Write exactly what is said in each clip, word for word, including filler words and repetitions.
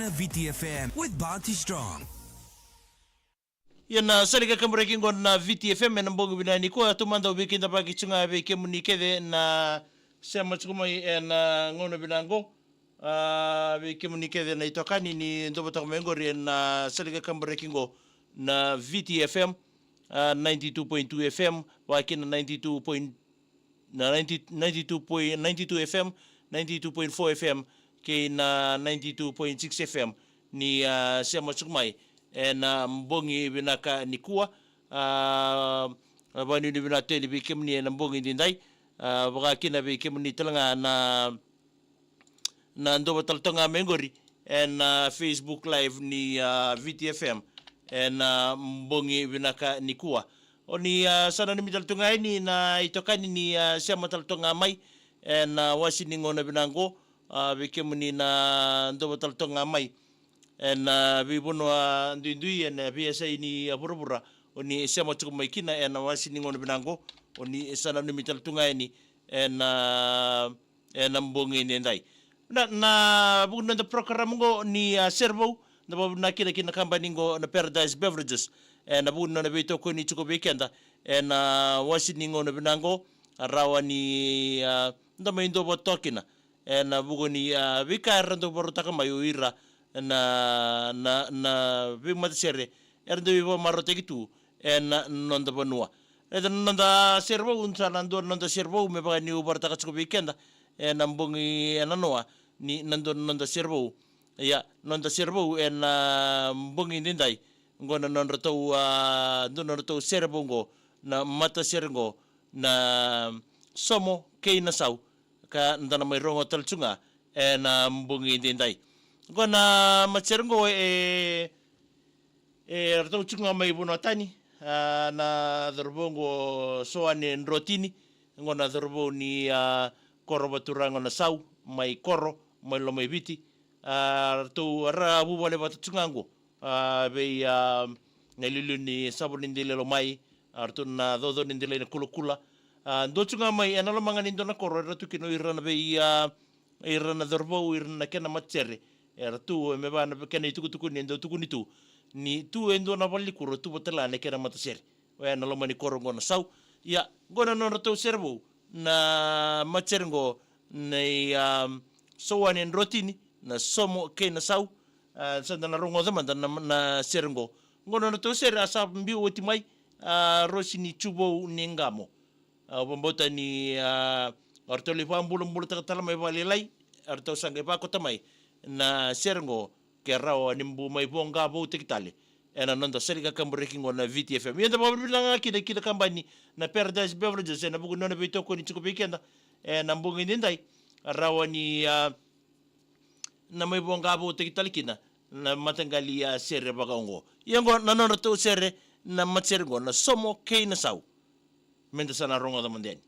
V T F M with Bounty Strong. Ia na sala ni kakaburaki qo na V T F M ena bogi vinaka nikua, taumada au veikidavaki tu ga vei kemuni kece na sema tiko mai ena gauna vinaka qo. A, vei kemuni kece na itokani ni dovotaka mai qori ena sala ni kakaburaki qo na V T F M, a, ninety-two point two F M, vaka kina ninety-two point na ninety, ninety-two point, ninety-two F M, ninety-two point four F M, kei na ninety-two point six F M ni, a, sema tiko mai ena bogi vinaka nikua. A, vakanuinui vinaka tu yani vei kemuni ena bogi edaidai. A, vaka kina vei kemuni tale ga na na dova tale toga mai qori ena Facebook Live ni, a, V T F M ena bogi vinaka nikua. O ni, a, sa nanumi tale toga yani na itokani ni, a, sema tale toga mai ena, a, wasi ni gauna vinaka qo, a, vei kemuni na dova tale toga mai ena, a, veivanua duidui ena veiyasai ni, a, vuravura. O ni sema tiko mai kina ena wasi ni gauna vinaka qo, o ni sa nanumi tale toga yani ena, a, ena bogi edaidai. Na, na vuku ni noda program qo ni, a, sere vou, da vakavinavinaka kina ki na kabani qo na Paradise Beverages ena vuku ni nona veitokoni tiko vei keda ena, a, wasi ni gauna vinaka qo, a, rawa ni, a, da mai dova toka kina ena vuku ni, a, veika era dau vakarautaka mai o ira na, na, na veimatasere era dau veivakamarautaki tu ena noda vanua. Raica na noda sere vou, sa na dua na noda sere vou me vaka niu vakaraitaka tiko vei keda ena bogi ena noa ni na dua na noda sere vou. Ia, noda sere vou ena bogi edaidai, qo na nodratou, a, dua na nodratou sere vou qo, na matasere qo na Somo kei na Sau, ka da na mai rogo tale tu ga ena bogi edaidai. Qo na matasere qo e e ratou tiko ga mai vanua tani, a, na cauravou qo Soane Drotini, qo na cauravou ni, a, koro vaturaga na Sau, mai Koro, mai Lomaiviti. A, ratou ra vuvale vata tiko ga qo, a, vei, a, na iliuliu ni Savo ni Delai Lomai, a, ratou na caucau ni delai na kulakula. A, dua tiko ga mai ena loma ga ni dua na koro, e ratou kina o ira na vei, a, ira na cauravou, ira na kena matasere. Era tu, e me vaka na kena itukutuku ni dau tukuni tu ni tu e dua na valenikuro, tu vata la na kena matasere. Oya na loma ni koro qo na Sau. Ia, qo na nodratou sere vou na matasere qo nei, a, Soane Drotini, na Somo kei na Sau. A, sa da na rogoca mada na, na sere qo. Qo na nodratou sere a sa biu oti mai, a, Rosi ni Tuvou ni Qamo. Au vakabauta ni, a, o ratou lai vakabulabulataka tale mai vakalailai, o ratou sa qai vakota mai na sere qo ke rawa ni bau mai voqa voutaki tale ena noda sala ni kakaburaki qo na V T F M. Ia da vakavinavinaka kina ki na kabani na Paradise Beverages ena vuku ni nona veitokoni tiko vei keda ena bogi edaidai, rawa ni, a, na mai voqa voutaki tale kina na mataqali, a, sere vakaoqo. Ia qo na nodratou sere na matasere qo na Somo kei na Sau. Meda sa na rogoca mada yani.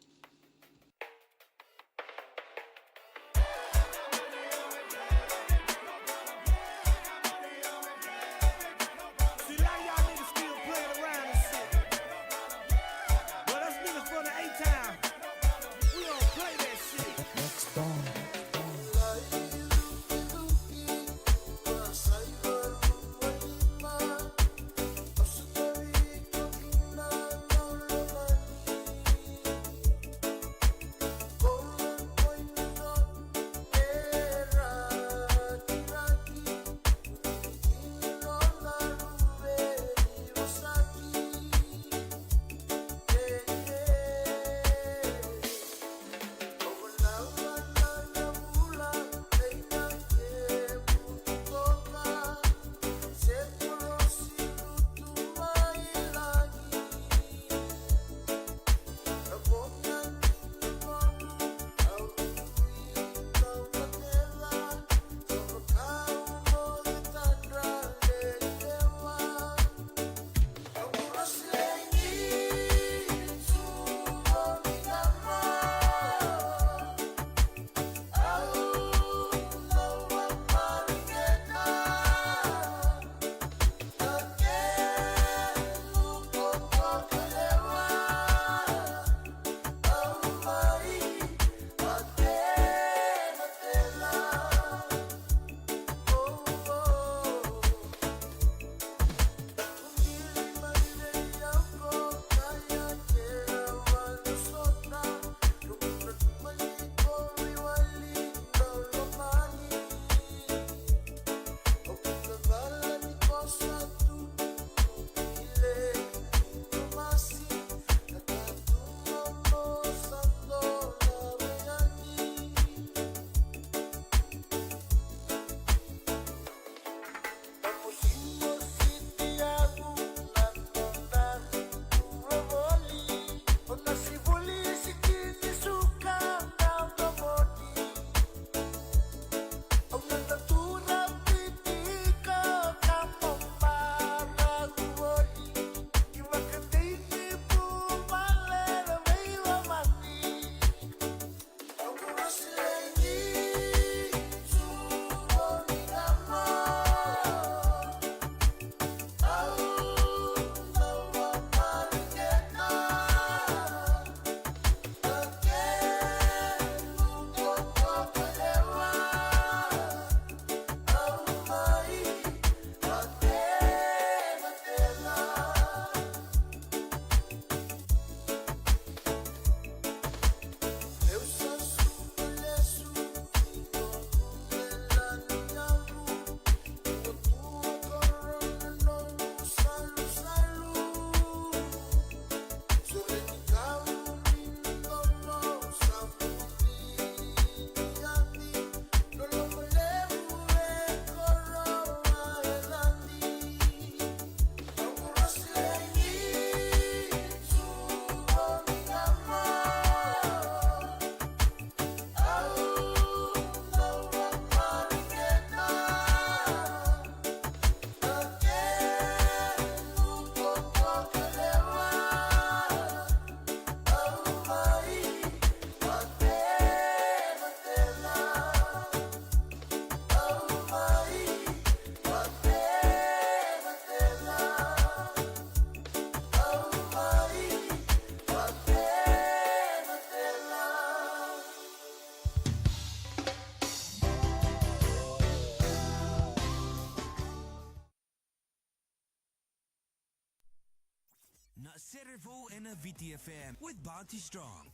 Na Sere Vou ena V T F M with Bounty Strong.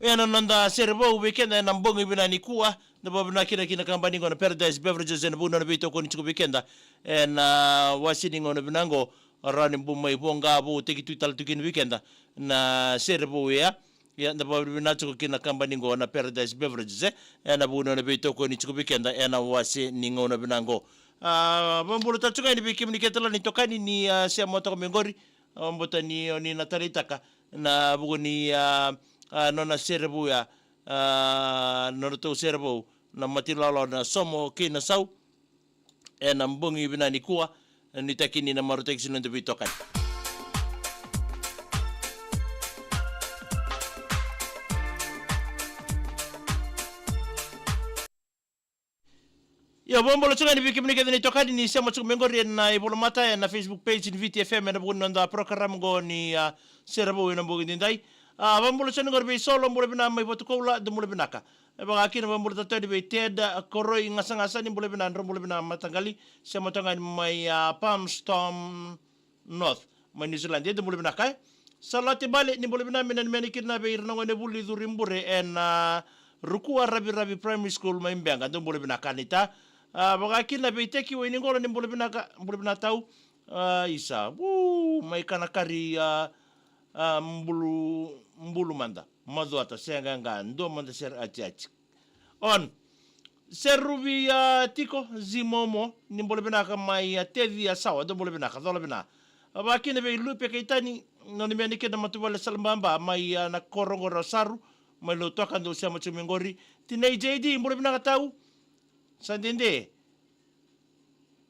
Ena noda sere vou vei keda ena bogi vinaka nikua, da vakavinavinaka kina ki na kabani qo na Paradise Beverages ena vuku ni nona veitokoni tiko vei keda ena wase ni gauna vinaka qo, rawa ni bau mai voqa vou, tekitui tale tu kina vei keda na sere vou ya. Ia, da vakavinavinaka tiko ki na kabani qo na Paradise Beverages, e, ena vuku ni nona veitokoni tiko vei keda ena wase ni gauna vinaka qo. A, vakabula tale tiko yani vei kemuni kece tale na itokani ni, a, sema toka mai qori, a, vakabauta ni o ni na taleitaka ena vuku ni, a, a, nona sere vou ya, a, nodratou sere vou na mata ilawalawa na Somo kei na Sau. Ena bogi vinaka nikua, nuitaki ni na marautaki sina noda veitokani. Io, vakabula tiko yani vei kemuni kece na itokani ni sema tiko mai qori ena ivolamata ena Facebook page ni V T F M ena vuku ni noda program qo ni, a, sere vou ena bogi daidai. A, vakabula tiko yani qori vei Solo, bula vinaka mai Vatukoula, dou bula vinaka. E vaka kina vakabula tale tu yani vei Ted, a, Koroi Gasagasa, ni bula vinaka, drau bula vinaka mataqali, sema toka yani mai, a, Palmerston North, mai New Zealand, e, dou bula vinaka, e. Salote Bale, ni bula vinaka, me nanumi yani kina vei ira na gonevuli curu i bure ena, a, Rukua Raviravi Primary School mai Beqa, dou bula vinaka naita. A, vaka kina vei Teki Wainiqolo, ni bula vinaka, bula vinaka tau. A, isa, vu, mai Kanakari, a, a, bulu, bulu mada. Macuata, sega ga, dua mada sere atiati. On. Seruvi, a, tiko, Zimomo, ni bula vinaka mai, a, Teci, a, Sawa, dou bula vinaka, cola vinaka. A, vaka kina vei Lupe Kaitani, nanumi yani kina matavuvale Salababa, mai, a, na koro qori o Saru, mai Lautoka, dou sema tiko mai qori. Tinai J D, bula vinaka tau. Sa dede.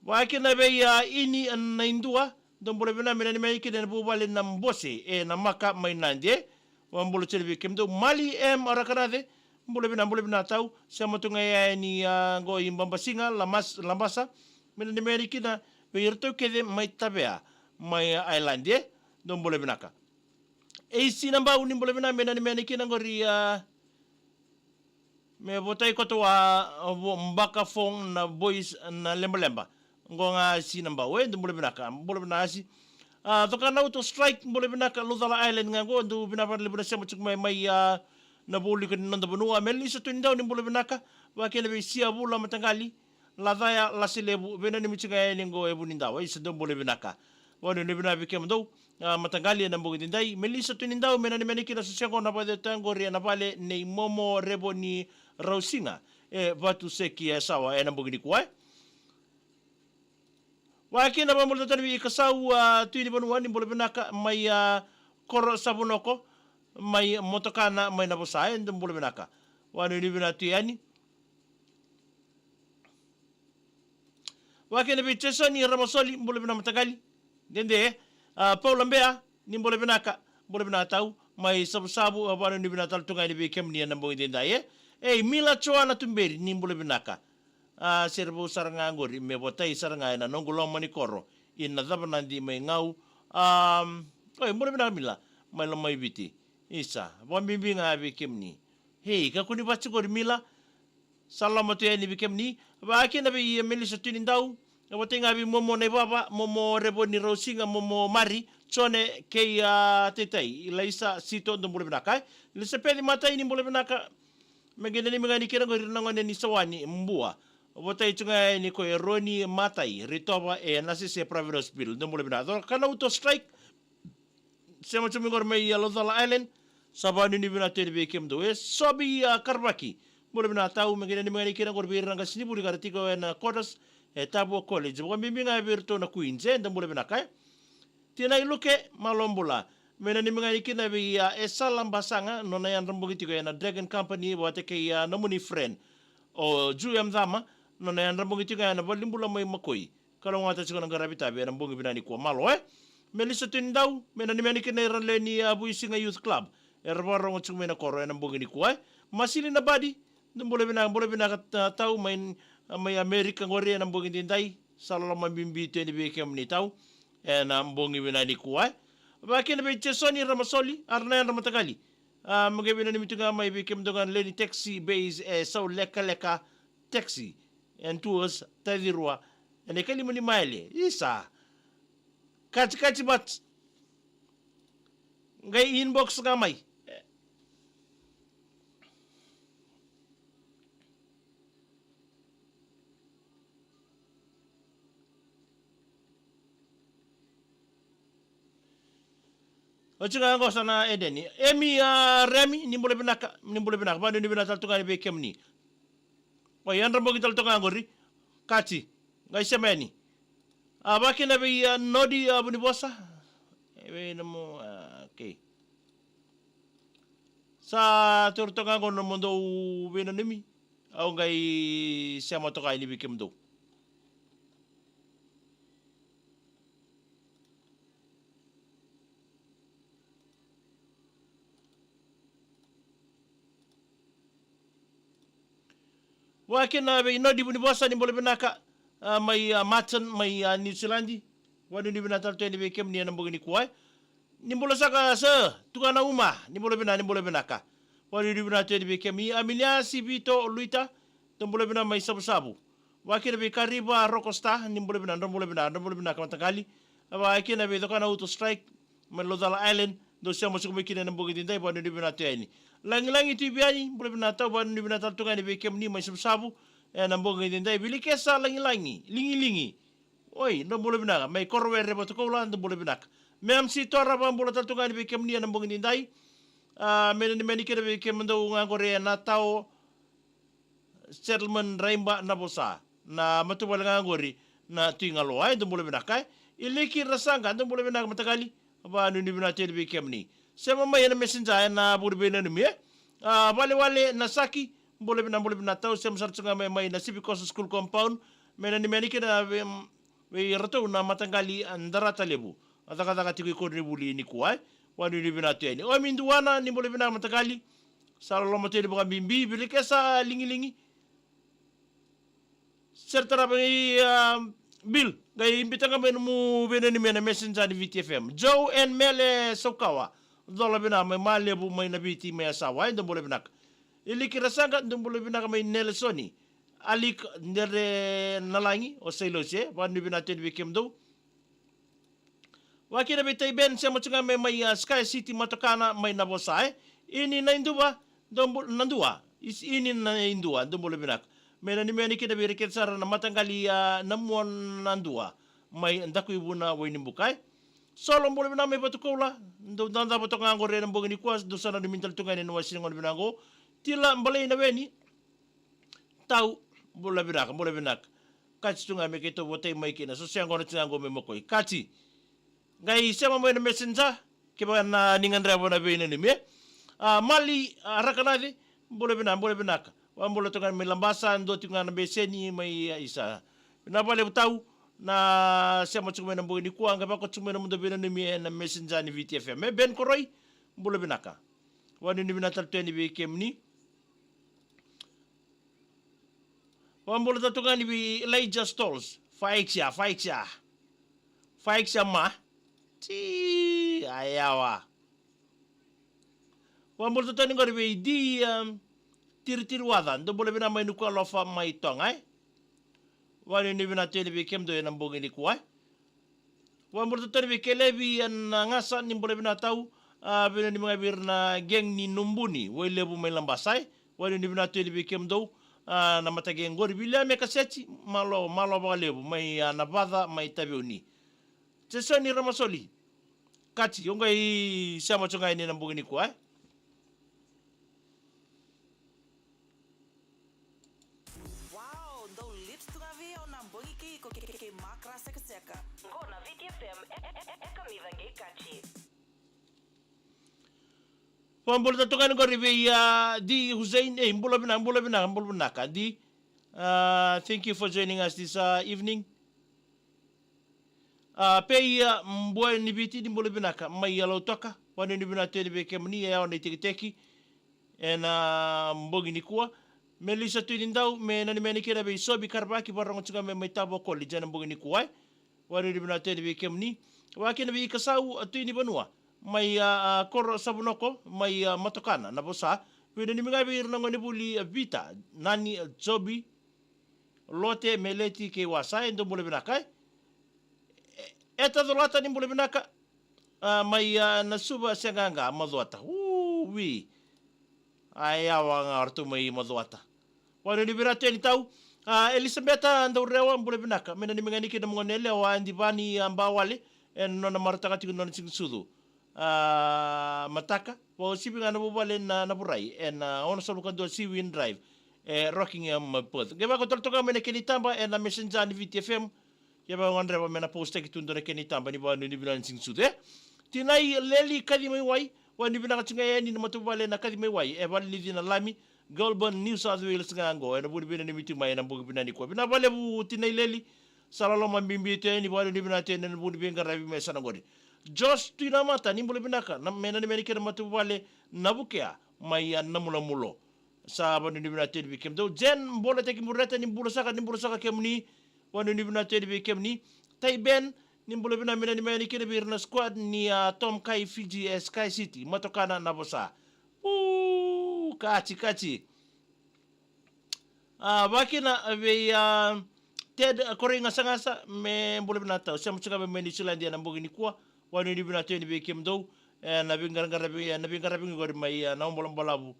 Vaka kina vei, a, Ini, a, Naidua, dou bula vinaka, me nanumi yani kina ena vuvale na Bose, e, Namaka mai Nadi, e. Vakabula tiko yani vei kemudou. Mali M Rakanace, bula vinaka, bula vinaka tau, sema tu ga yani, a, qo i Babasiga, Lamas-, Labasa, me nanumi yani kina vei iratou kece mai Tavea, mai Ireland, e. Dou bula vinaka. Eisi Nabau, ni bula vinaka, me nanumi yani kina qori, a, me votai koto wa, a, vo, Baka Fong na boys na lebaleba. Qo ga Eisi Nabau, e, dou bula vinaka, bula vinaka Eisi. A, Coka Nauto Strike, bula vinaka, Laucala Island ga qo, dou vinaka vakalevu na sema tiko mai, mai, a, na vualiku ni noda vanua. Melisa Tunidau, ni bula vinaka, vaka kina vei Sia Vula mataqali, Lacaya, Lase Levu, veinanumi tiko ga yani qo e Vunidawa, isa, dou bula vinaka. Vakanuinui vinaka vei kemudou, a, mataqali ena bogi daidai. Melisa Tunidau, me nanumi yani kina, sa sega na vakacegu qori ena vale nei Momo Revo ni Rausiga, e Vatuseki, e Sawa, ena bogi nikua, e. Vaka kina vakabula tale yani vei Kasau, a, Tui ni Vanua, ni bula vinaka, mai, a, Koro Savunoko, mai Motokana, mai Navosa, e, dou bula vinaka. Vakanuinui vinaka tu yani. Vaka kina vei Jesoni Ramasoli, bula vinaka mataqali. Dede, a, Paula Bea, ni bula vinaka, bula vinaka tau, mai Savusavu, a, vakanuinui vinaka tale tu ga yani vei kemuni ena bogi daidai, e. Ei, Mila Joana Tuberi, ni bula vinaka. A, sere vou sara ga qori, me votai sara ga ena noqu loma ni koro, i Nacavanadi mai Gau, a, oi, bula vinaka Mila, mai Lomaiviti. Isa, vakabibi ga vei kemuni. Ei, kakua ni vati qori Mila, sa loma tu yani vei kemuni. Vaka kina vei, e, Melisa Tunidau. E votai ga vei Momo Naivava, Momo Revo ni Rausiga, Momo Mari, Jone kei, a, Taitai, Ilaisa Sito, dou bula vinaka, e. Elisapeci Matai, ni bula vinaka. Me qai nanumi ga yani kina qori ira na gone ni Sawani, Bua. Votai tu ga yani ko Eroni Matai, Ritova, e Nasese, Providence Bill, dou bula vinaka. Coka Nauto Strike, sema tu mai qori mai, a, Laucala Island, sa vakanuinui vinaka tu yani vei kemudou, e. Sobi, a, Karavaki, bula vinaka tau, me qai nanumi ga yani kina qori vei ira na qasenivuli ka ra tiko ena quarters, e Tavua College, vakabibi ga vei iratou na Queens, e, dou bula vinaka, e. Tinai Luke, malo bula. Me nanumi ga yani kina vei, a, Esala Basaga, nona yadra bogi tiko ena Dragon Company, vata kei, a, nomuni friend o Ju Yamcama, nona yadra bogi tiko ena valenibula mai Makoi. Kalougata tiko na qaravi tavi ena bogi vinaka nikua, malo, e. Melisa Tunidau, me nanumi yani kina ira na lewe ni, a, Vuisiga Youth Club, era vakarogo tiko mai na koro ena bogi nikua, e. Masili Nabadi, dou bula vinaka, bula vinaka, a, tau mai, a, mai Amerika qori ena bogi daidai, sa loloma bibi tu yani vei kemuni tau ena bogi vinaka nikua, e. Vaka kina vei Jesoni Ramasoli, a, ra na yadra mataqali. A, me qai veinanumi tu ga mai vei kemudou ga na lewe ni taxi base, e Saulekaleka Taxi and Tours, Tacirua, ena ikalima ni maile. Isa. Katikati vata. Qai inbox ga mai. Oti ga qo sa na Edeni. Emi, a, Remi, ni bula vinaka, ni bula vinaka. Vanuinui vinaka tale tu ga yani vei kemuni. Oi, yadra bogi tale tu ga qori. Kati. Qai sema yani. A, vakakina vei, a, Nodi, a, Vunivosa. E vei nomu, a, okay. Sa toro toka qo nomudou veinanumi. Au qai sema toka yani vei kemudou. Vakakina vei Nodi Vunivosa, ni bula vinaka, a, mai, a, Marton, mai, a, New Zealand. Vanuinui vinaka tale tu yani vei kemuni ena bogi nikua. Ni bula saka, sir, tukana uma, ni bula vinaka, ni bula vinaka. Vanuinui vinaka tu yani vei kemuni, Aminiasi Vito Luita, dou bula vinaka mai Savusavu. Vakakina vei Kariva Roko Star, ni bula vinaka, dou bula vinaka, dou bula vinaka mataqali. Vakakina vei Cokana Uto Strike, mai Laucala Island, dou sema tiko mai kina ena bogi edaidai, vanuinui vinaka tu yani. Lagilagi Tui Viani, bula vinaka tau, vanuinui vinaka tale tu ga yani vei kemuni mai Savusavu, ena bogi edaidai. Vilikesa Lagilagi, Ligiligi. Oi, dou bula vinaka, mai Korowere Vatukoula, dou bula vinaka. Ma'am Sitora, vakabula tale tu ga yani vei kemuni ena bogi edaidai. A, me nanumi yani kina vei kemudou ga qori ena Tao Settlement Raiba Navosa. Na matavuvale ga qori na Tui Galoa, e, dou bula vinaka, e. Iliki Rasaqa, dou bula vinaka mataqali. Vanuinui vinaka tu yani vei kemuni. Sema mai ena messenger ena vuku ni veinanumi, e. A, Valewale Nasaki, bula vinaka, bula vinaka tau, sema sara tu ga mai, mai na Civic Coastal School compound. Me nanumi yani kina vei, vei iratou na mataqali, a, Darata Levu. A cakacaka tiko i koronivuli nikua, e. Vanuinui vinaka tu yani. Omi Duana, ni bula vinaka mataqali. Sa loloma tu yani vakabibi, Vilikesa Ligiligi. Sere tarava i, a, Bill, qai biuta ga mai nomu veinanumi ena messenger ni Viti F M. Joe and Mele Saukawa, cola vinaka mai Malevu, mai Naviti, mai Yasawa, e, dou bula vinaka. Iliki Rasaqa, dou bula vinaka mai Nelesoni. Alik Dere Nalagi, o Sailosi, e, vanuinui vinaka tu yani vei kemudou. Vakakina vei Tai Ben, sema tu ga mai, mai, a, Sky City Matokana mai Navosa, e. Ini Naiduva, dou bu-, Nadua. Is-, Ini Naidua, dou bula vinaka. Me nanumi yani kina vei ira kece sara na mataqali, a, Namua Nadua. Mai Dakuivuna, Wainibuka, e. Solo, bula vinaka mai Vatukoula. Dou dadabe toka ga qori ena bogi nikua, dou sa nanumi tale tu ga yani ena iwase ni gauna vinaka qo. Tila Balei Naweni. Tau, bula vinaka, bula vinaka. Kati tu ga me keitou votai mai kina. So se gona tu ga qo me makoi. Kati. Qai sema mai na messenger. Kevaka na ni gadreva na veinanumi, e. A, Mali, a, Rakanace, bula vinaka, bula vinaka. Vakabula toka mai Labasa, dua tiko ga na beseni mai, a, isa. Vinaka vakalevu tau, na sema tiko mai na bogi nikua, qai vako tiko mai nomudou veinanumi ena messenger ni Viti F M. E, Ben Koroi, bula vinaka. Vanuinui vinaka tale tu yani vei kemuni. Vakabula tale tu ga yani vei Elijah Stalls. Faixia, faixia. Faixia ma. Ti, a yawa. Vakabula tale tu yani qori vei Di, um, Tiritiri Waca. Dou bula vinaka mai Nuku'alofa mai Toga, e. Vanuinui vinaka tu yani vei kemudou ena bogi nikua, e. Vakabula tale tu yani vei Kelevi ena Gasa, ni bula vinaka tau, a, veinanumi ga vei ira na gang ni Nubuni, Wailevu mai Labasa, e. Vanuinui vinaka tu yani vei kemudou, a, na mataqali gang qori, Viliame Kaseti, malo, malo vakalevu, mai, a, Navaca, mai Taveuni. Jesoni Ramasoli, Kati, o qai sema tiko ga yani na bogi nikua, e. Wow, dou lit tu ga vei au na bogi kei iko kei, kei, kei Makra Sekaseka. Qo na Viti F M, e, e, e, e kamica qei Kati. Vakabula tale tu ga yani qori vei, a, Di Hussein, e, bula vinaka, bula vinaka, bula vinaka, Di. A, thank you for joining us this, a, evening. A, Pei, a, Bua ni Viti, ni bula vinaka mai Lautoka, vanuinui vinaka tu yani vei kemuni, e, yawa na itekiteki ena bogi nikua. Melissa Tuinidau, me nanumi yani kina vei Sobi Karvaki, vakarogo tiko ga mai, mai Tavo College ena bogi nikua, e. Vanuinui vinaka tu yani vei kemuni. Vakakina vei Ikasau, a, Tuinivanua mai, a, a, Koro Savunoko, mai, a, Matokana, Navosa. Veinanumi ga vei ira na gonevuli, a, Vita, Nani, a, Jobi, Lote, Meleti kei Wasa, e, dou bula vinaka, e. E, Eta Colata, ni bula vinaka. a, mai, a, na Suva se qaqa, Macuata. Uwi. A, yawa ga o ratou mai Macuata. Vakanuinui vinaka tu yani tau. A, Elisabeta Daurewa, bula vinaka. Me nanumi ga yani kina na gone yalewa, a, Divani, a, Bawale. Ena nona marautaka tiko na nona siga ni sucu. A, mataka. Vakauasivi ga na vuvale na, na Vurai. Ena, a, ono solu ka dua Seawind Drive. E, Rockingham, Perth. Qai vakau tale toka mai na kena itaba, ena messenger ni Viti F M. Ia vakagadreva me na postaki tu dua na kena itaba ni vakanuinui vinaka ni siga ni sucu, e. Tinai Leli Kaci mai Wai, vakanuinui vinaka tiko ga yani na matavuvale na Kaci mai Wai, e Valenici na Lami, Goulburn, New South Wales ga qo, ena vuni veinanumi tu mai ena bogi vinaka nikua. Vinaka vakalevu Tinai Leli, sa loloma bibi tu yani, vakanuinui vinaka tu yani ena vuni veiqaravi me sa na qori. Josh Tuinamata, ni bula vinaka, na, me nanumi yani kina na matavuvale na Vukea, mai a Namulamulo. Sa vakanuinui vinaka tu yani vei kemudou. Jen Boletaki Bureta, ni bula saka, ni bula saka kemuni. Vakanuinui vinaka tu yani vei kemuni. Tai Ben, ni bula vinaka, me nanumi yani kina vei ira na squad ni, a, Tom Kai Fiji e Sky City. Matokana na vosa. U, kati, kati. A, vakina vei, a, Ted, a, Korei Gasagasa, me bula vinaka tau. Sema tiko ga mai Niusiladi ena bogi nikua. Vakanuinui vinaka tu yani vei kemudou. E, na veiqaraqaravi, e, na veiqaravi qori mai, a, na Obolabolavu.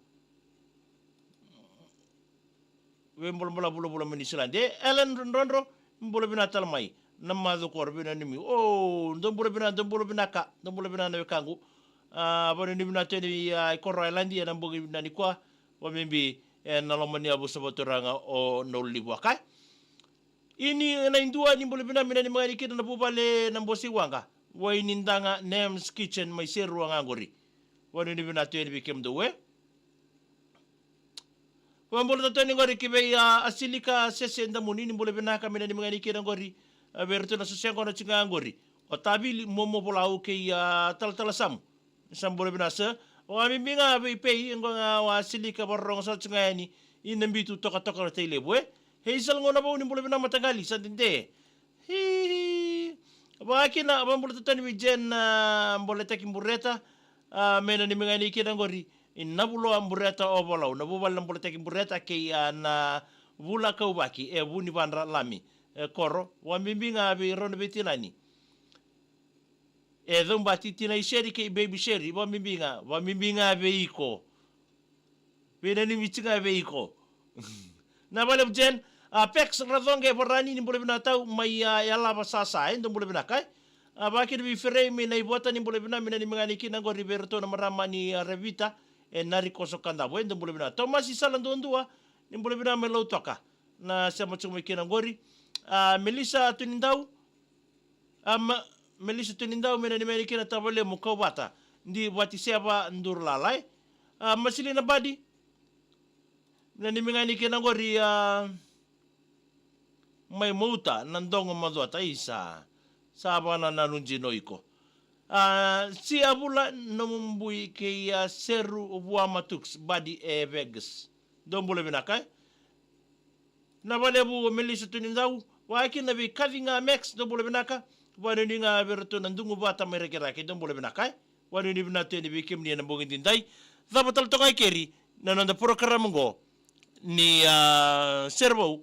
Veibolabolavu vulavula mai Niusiladi. E, Ellen Rodrodro, bula vinaka tale mai. Na macu koro veinanumi. O, dou bula vinaka, dou bula vinaka, dou bula vinaka na wekaqu. A, vakanuinui vinaka tu yani, a, i Koro Ailadi, ena bogi vinaka nikua, vakabibi, ena loma ni yavusa vakaturaga o Nolulevu, okay? Ini na idua ni bula vinaka, me nanumi ga yani kina na vuvale na Bose i Waqa. Wainidaga Nem's Kitchen mai Serua ga qori. Vakanuinui vinaka tu yani vei kemudou, e. Vakabula tale tu yani qori ki vei, a, Asilika Sese Damuni, ni bula vinaka, me nanumi ga yani kina qori. A, vei iratou na soseqona tiko ga qori. O Tavili, Momo Volau kei, a, Talatala Samu. Sa bula vinaka sir. Vakabibi ga vei Pei, e qo ga o Asilika vakarorogo sara tiko ga yani. Ina bitu tokatoka na Tailevu, e. Hazel Gaunavou, ni bula vinaka mataqali, sa dede. Hi. Vakakina, vakabula tale tu yani vei Jen, a, Boletaki Bureta. A, me nanumi ga yani kina qori. I Navuloa Bureta o Volau. Na vuvale na Boletaki Bureta kei, a, na Vula Kauvaki. E Vunivadra Lami. E koro. Vakabibi ga vei rau na veitinani. E Caubati, Tinai Seri kei Baby Seri. Vakabibi ga. Vakabibi ga vei iko. Veinanumi tiko ga vei iko. Na vale Jen, a, Pex Racoqe Varani, ni bula vinaka tau mai, a, Yalava Sasa, e, dou bula vinaka, e. A, vakakina vei Ferei mai Naivota, ni bula vinaka, me nanumi ga yani kina qori vei iratou na marama ni, a, Revita, e Narikoso Kadavu, e, dou bula vinaka. Tomasi Sala Duadua, ni bula vinaka mai Lautoka. Na sema tiko mai kina qori. A, Melissa Tunidau, A, ma, Melissa Tunidau, me nanumi yani kina Tavalemu Kauvata, di Vatiseva Durulala, e. A, Masilina Badi, me nanumi ga yani kina qori, a, mai Mouta, na Dogo Macuata, isa. Sa vakanananu dina o iko. A, si a Vula, nomu bui kei a Seru Vua Matuks, Badi e Vegas. Dou bula vinaka, e. Na valevu Melissa Tunidau, vakakina vei Kaci ga Max, dou bula vinaka, vakanuinui ga vei iratou na Dugu Vata mai Rakiraki, dou bula vinaka, e. Vakanuinui vinaka tu yani vei kemuni ena bogi edaidai. Cava tale toka e keri, na noda porokaramu oqo, ni, a, Serevou,